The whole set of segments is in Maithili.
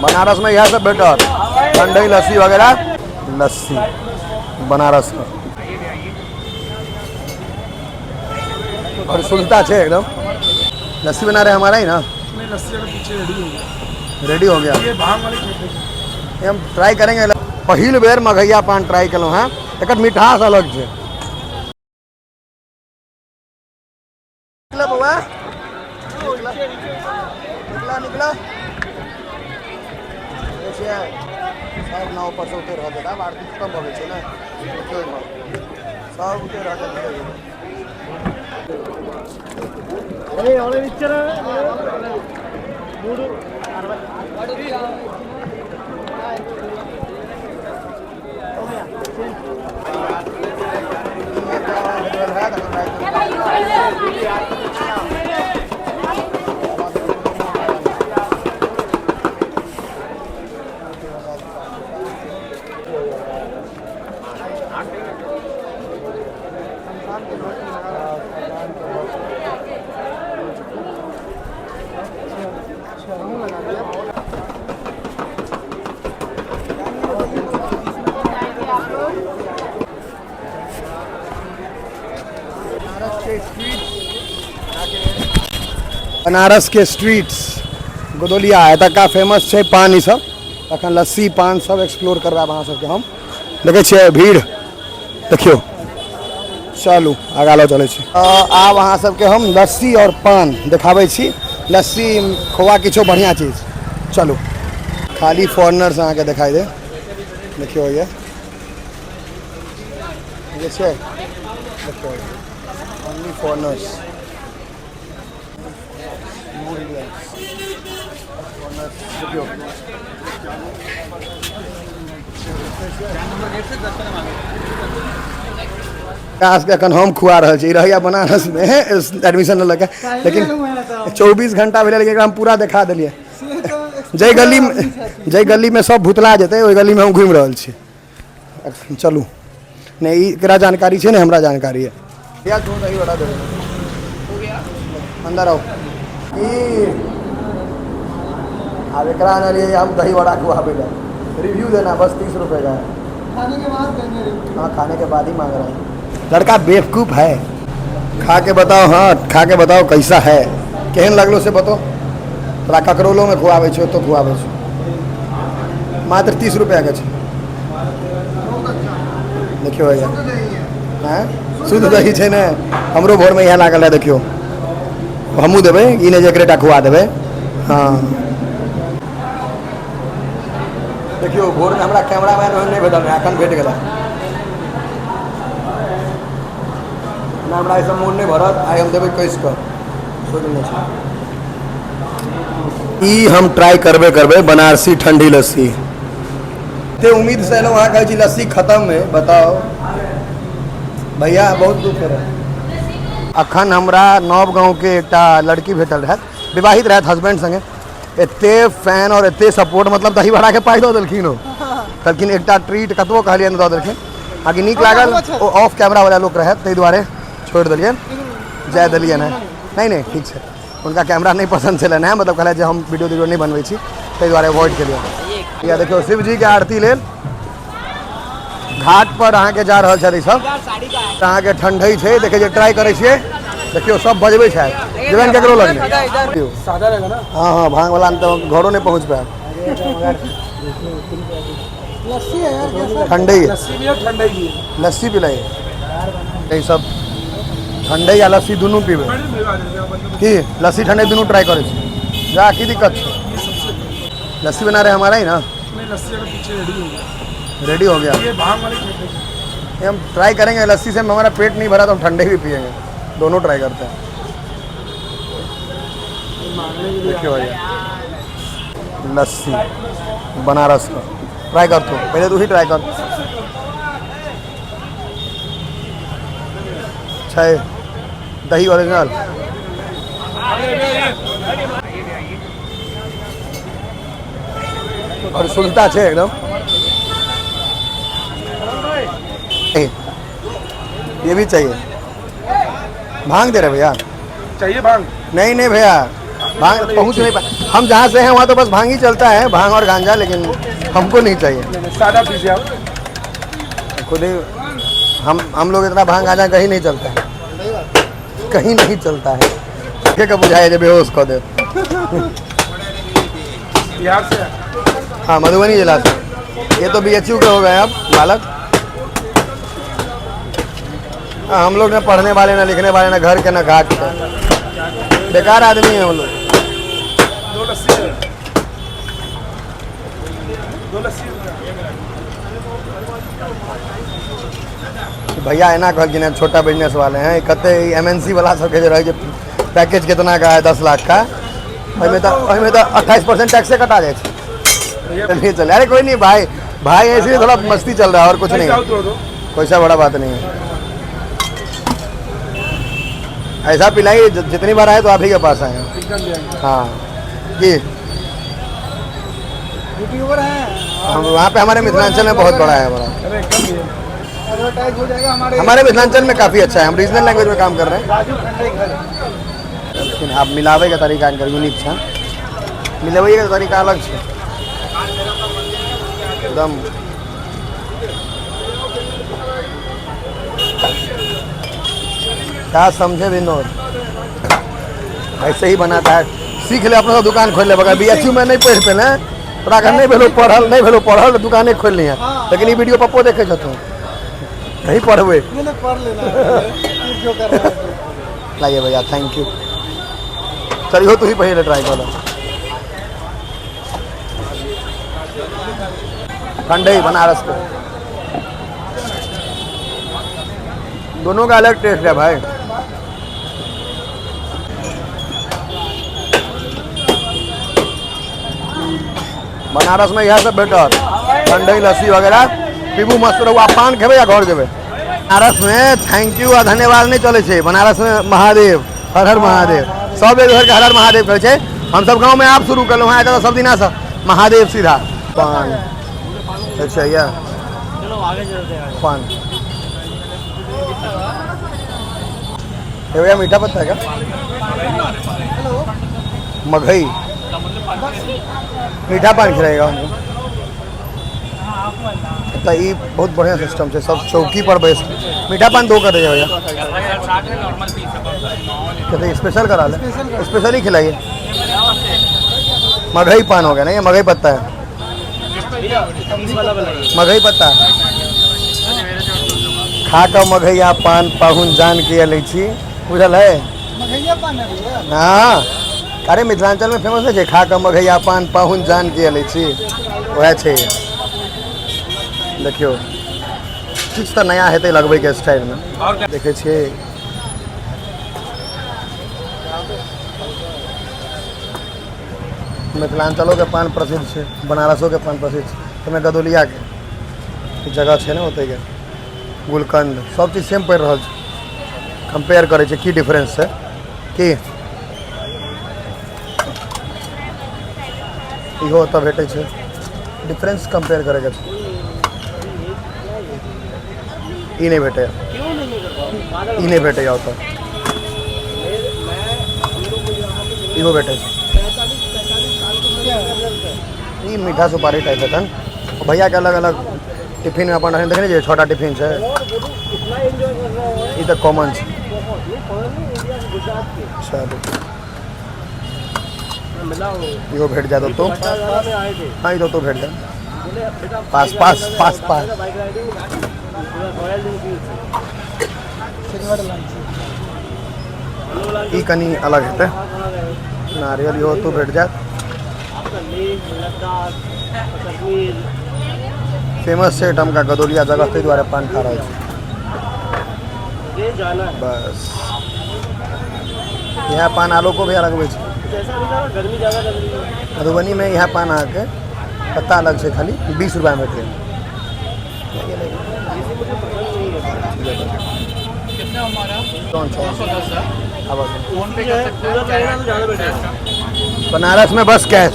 बनारस में इएह सब भेटत, ठंडई लस्सी वगैरह। लस्सी बनारस का और सुनता छे एकदम। लस्सी बना रहे हमारा ही ना। नहीं, लस्सी अगर पीछे रेडी हो गया। रेडी हो गया। ये भांग वाली ठंडई। हम ट्राई करेंगे। पहिल बेर मघैया पान ट्राई केलहुँ हेँ, एकर मिठास अलग छै। निकला बौआ, निकला निकला निकला। देखिए, सब नाव पर से उतरि रहल छै। आब आरती खत्म भऽ गेल छै ने। देखियौ एम्हर सब उतरि रहल छै धीरे धीरे। बनारस के स्ट्रीट्स, गोदौलिया, एतुका फेमस छै पान ई सब। अखन लस्सी पान सब एक्सप्लोर करबायब अहाँ सबके हम। देखै छियै भीड़, देखियौ। चलू आगाँ लऽ चलै छी। आब अहाँ सबके हम लस्सी और पान देखाबै छी, लस्सी खोआ किछो बढ़िआँ चीज। चलू, खाली फॉरेनर्स अहाँके देखाइ दे। देखियौ, ये जे छै, देखियौ, only foreigners, know Indians, foreigners. देखियौ, विकासके एखन हम खुआ रहल छी। रहैया बनारसमे, एडमिशन लेलक, लेकिन 24 घंटा भेलै, लेकिन एकरा हम पूरा देखा देलियै। जाहि गलीमे सब भुतला जेतै, ओहि गलीमे हम घुमि रहल छी। चलू नहि, ई एकरा जानकारी छै ने, हमरा जानकारी है। भैया, दो दही वड़ा दे दो। अंदर आओ। ई आब एकरा आनलियै हम दही वड़ा खुआबै लए। रिव्यू देना, बस 30 रुपए का है। खाने के बाद देंगे रिव्यू। हाँ, खाने के बाद ही मांग रहा है। लड़का बेवकूफ है। खा के बताओ। हाँ, खा के बताओ कैसा है, केहन लगलो से बताओ। तोरा ककरौलोमे खुआबै छियौ तो खुआबै छियौ। मात्र 30 रुपैआके छै। देखियौ भैया। शुद्ध दही है। आँय, शुद्ध दही छै ने। हमरो भोरमे इएह लागल रहै। देखियौ, हमहूँ देबै, ई नहि जे एकरे टा खुआ देबै। हँ, देखियौ, भोरमे हमरा कैमरामैन ओहन नहि भेटल रहै, एखन भेट गेलै ना। हमरा एहिसँ मोन नहि भरत, आइ हम देबै कसि कऽ, सोचि लेने छी। ई हम ट्राई करबे करबै, बनारसी ठंडी लस्सी। एते उम्मीद से एलहुँ, अहाँ कहै छी लस्सी खत्म है। बताओ भैया, बहुत दुख हो रहा है। अखन हमरा नव गाँवके एकटा लड़की भेटल रहथि, विवाहित रहथि हस्बैंड संगे। एते फैन और एते सपोर्ट, मतलब दही वड़ा के पाइ दऽ देलखिन। ओ कहलखिन एकटा ट्रीट। कतबो कहलियनि, दऽ देलखिन। बाकी नीक लागल। ओ ऑफ कैमरा वाला लोक रहथि, ताहि दुआरे छोड़ि देलियनि, जाय देलियनि हँ। नहि नहि, ठीक छै। हुनका कैमरा नहि पसन्द छलनि हेँ, मतलब कहलथि जे हम वीडियो तीडियो नहि बनबै छी, ताहि दुआरे अवॉइड केलियै। या देखियौ, शिवजीके आरती लेल घाट पर अहाँके जा रहल छथि ई सब। अहाँके ठंडई छै, देखै छियै, ट्राई करै छियै। देखियौ, सब बजबै छथि, जेबनि केकरो लग नहि। सादा रहेगा ना? हँ हँ, भांग वाला तऽ घरो नहि पहुँच पायब। लस्सी है यार, कैसा? ठंडई है। लस्सी भी है, ठंडई भी है। लस्सी पिलाइए। ई सब ठंडई आ लस्सी दुनू पीबै की? लस्सी ठंडई दुनू ट्राई करै छी। जा, की दिक्कत छै? लस्सी बना रहे हमारा ही ना। नहीं, लस्सी अगर पीछे रेडी हो गया। रेडी हो गया। ये भांग वाली ठंडई। हम ट्राई करेंगे। लस्सी से हमारा पेट नहीं भरा तो हम ठंडे भी पियेंगे। दोनों ट्राई करते हैं। मांगने के लिए। देखिए भैया, लस्सी बनारस का ट्राई कर। तू पहले, तू ही ट्राई कर। छै दही ओरिजिनल और सुनता छै एकदम। ए, ये भी चाहिए। भांग दे रहे भैया। चाहिए भांग? नहीं नहीं भैया, भांग पहुंच नहीं पा। हम जहाँ से हैं वहाँ तो बस भांग ही चलता है, भांग और गांजा, लेकिन हमको नहीं चाहिए। सादा पीजिए आप। खुद ही हम लोग इतना भांग गांजा कहीं नहीं चलता है, कहीं नहीं चलता है। के का बुझाए जे बेहोश कर दे। बिहार से? हाँ, मधुबनी जिला से। ये तो BHU के हो गए अब बालक। हाँ, हम लोग ना पढ़ने वाले, ना लिखने वाले, ना घर के, ना घाट के, बेकार आदमी है हम लोग। दो लस्सी है। दो लस्सी। भैया एना कहलखिन हेँ, छोटा बिजनेस वाले हैं, कते MNC वाला सबके जे रहै छै पैकेज कितना का है, 10 लाख का, ओहिमे तऽ 28% टैक्से कटा जाइ छै। चलिए चलिए, अरे कोई नहीं भाई, भाई ऐसे ही थोड़ा मस्ती चल रहा है और कुछ नहीं, कोई सा बड़ा बात नहीं है। ऐसा पिलाइए जितनी बार आए तो आप ही के पास आए हैं। हाँ जी, यूट्यूबर हैं हम वहाँ पे, हमारे मिथिलांचल में बहुत बड़ा है, बड़ा एडवर्टाइज हो जाएगा हमारे हमारे मिथिलांचल में काफ़ी अच्छा है। हम रीजनल लैंग्वेज में काम कर रहे हैं। लेकिन आप मिलावे का तरीका इनकर यूनिक है, मिलावे का तरीका अलग है एकदम। क्या समझे विनोद, ऐसे ही बनाता है, सीख ले अपना दुकान खोल ले। बगैर BHU में नहीं पढ़ पे तोरा अगर नहीं भेलो पढ़ल, नहीं भेलो पढ़ल दुकाने खोल लिहे, लेकिन ई वीडियो पप्पो देखे छथुन, नहीं पढ़बे। पढ़ लेना जो कर रहा है। लाइए भैया, thank you. चल इहो तू ही पहले ट्राई कर। ठंडई बनारस के दोनों का अलग टेस्ट है भाई। बनारस में यह सब बेटर, ठंडई लस्सी वगैरह पीबू मस्त रहू। आप पान खेबै या घर जेबै? बनारस में thank you आ धन्यवाद नहीं चले छै। बनारस में महादेव, हर हर महादेव, सब एक घर के हर हर महादेव कहै छै। हम सब गाँव में आप शुरू करलहुँ हैं, सब दिना से महादेव सीधा पान। अच्छा या पान भैया मीठा पत्ता है क्या? मघई मीठा पान खिलाएगा हमको। तो ये बहुत बढ़िया सिस्टम है, सब चौकी पर बैस मीठा पान दो कर दीजिए भैया। कहते स्पेशल करा ले, स्पेशल ही खिलाइए। मघई पान हो गया ना, ये मघई पत्ता है, मघई पत्ता खा कऽ मघैया पान पाहुन जान के लै छी, बुझल है? हाँ, अरे मिथिलांचल में फेमस है, खा कऽ मघैया पान पाहुन जान के लै छी, वएह छै। देखियौ किछु तऽ नया हेतै लगबैके स्टाइलमे, देखै छियै। मिथिलांचलोके पान प्रसिद्ध छै, बनारसोके पान प्रसिद्ध छै, ताहिमे गदौलियाके जगह छै ने, ओतहिके गुलकंद सब चीज सेम पड़ि रहल छै। कंपेयर करै छै की डिफरेंस छै, की इहो ओतऽ भेटै छै, डिफरेंस कंपेयर करैके छै। ई नहि भेटैए, ई नहि भेटैए ओतऽ, इहो भेटै छै। ई मीठा सुपारी टाइप हेतन। भैया के अलग अलग टिफिन में अपन देखने छियै, 6टा टिफिन छै, ई तऽ कॉमन छै। चलू इहो भेट जायत ओतौ। हाँ, ई तऽ ओतौ भेट जायत, पास पास पास पास। ई कनि अलग हेतै, नारियल इहो ओतौ भेट जायत। फेमस छै एहिठामका गदौलिया जगह, ताहि दुआरे पान खा रहल छी। बस इएह पान आलोको भैया लगबै छै मधुबनी में। इएह पान अहाँके पत्ता अलग छै, खाली 20 रुपैआमे भेटै। बनारस में बस कैश,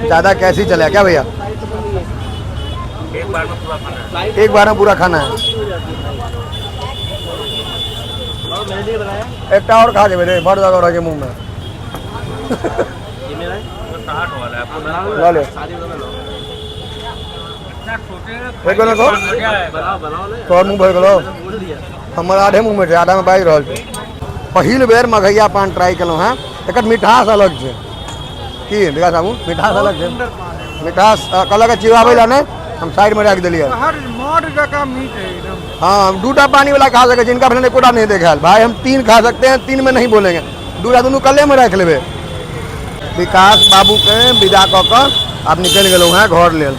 ज़्यादा कैश ही चला क्या भैया? एक बार में पूरा खाना है। एक और खा के मेरे बड़ जगह रह के मुँह में। लऽ ले। एक गोला खाओ। तोहर मुँह भरि गेलौ? हमर आधे मुँहमे छै, आधामे बाजि रहल छै। पहिल बेर मघैया पान ट्राई केलहुँ हेँ। एकर मिठास अलग छै। की विकास बाबू, मिठास अलग छै? मिठास कहलक चिबाबै लए नहि, हम साइडमे राखि देलियै। हर मॉड जकाँ मीट है एकदम। हाँ, हम दूटा पानी वाला खा सकै छी। इनका भेलै एकोटा नहीं देखायल। भाई, हम तीन खा सकते हैं, तीन में नहीं बोलेंगे। दूटा दुनू कले में राखि लेबै। विकास बाबूके विदा कऽ कऽ आब निकलि गेलहुँ हेँ घर लेल।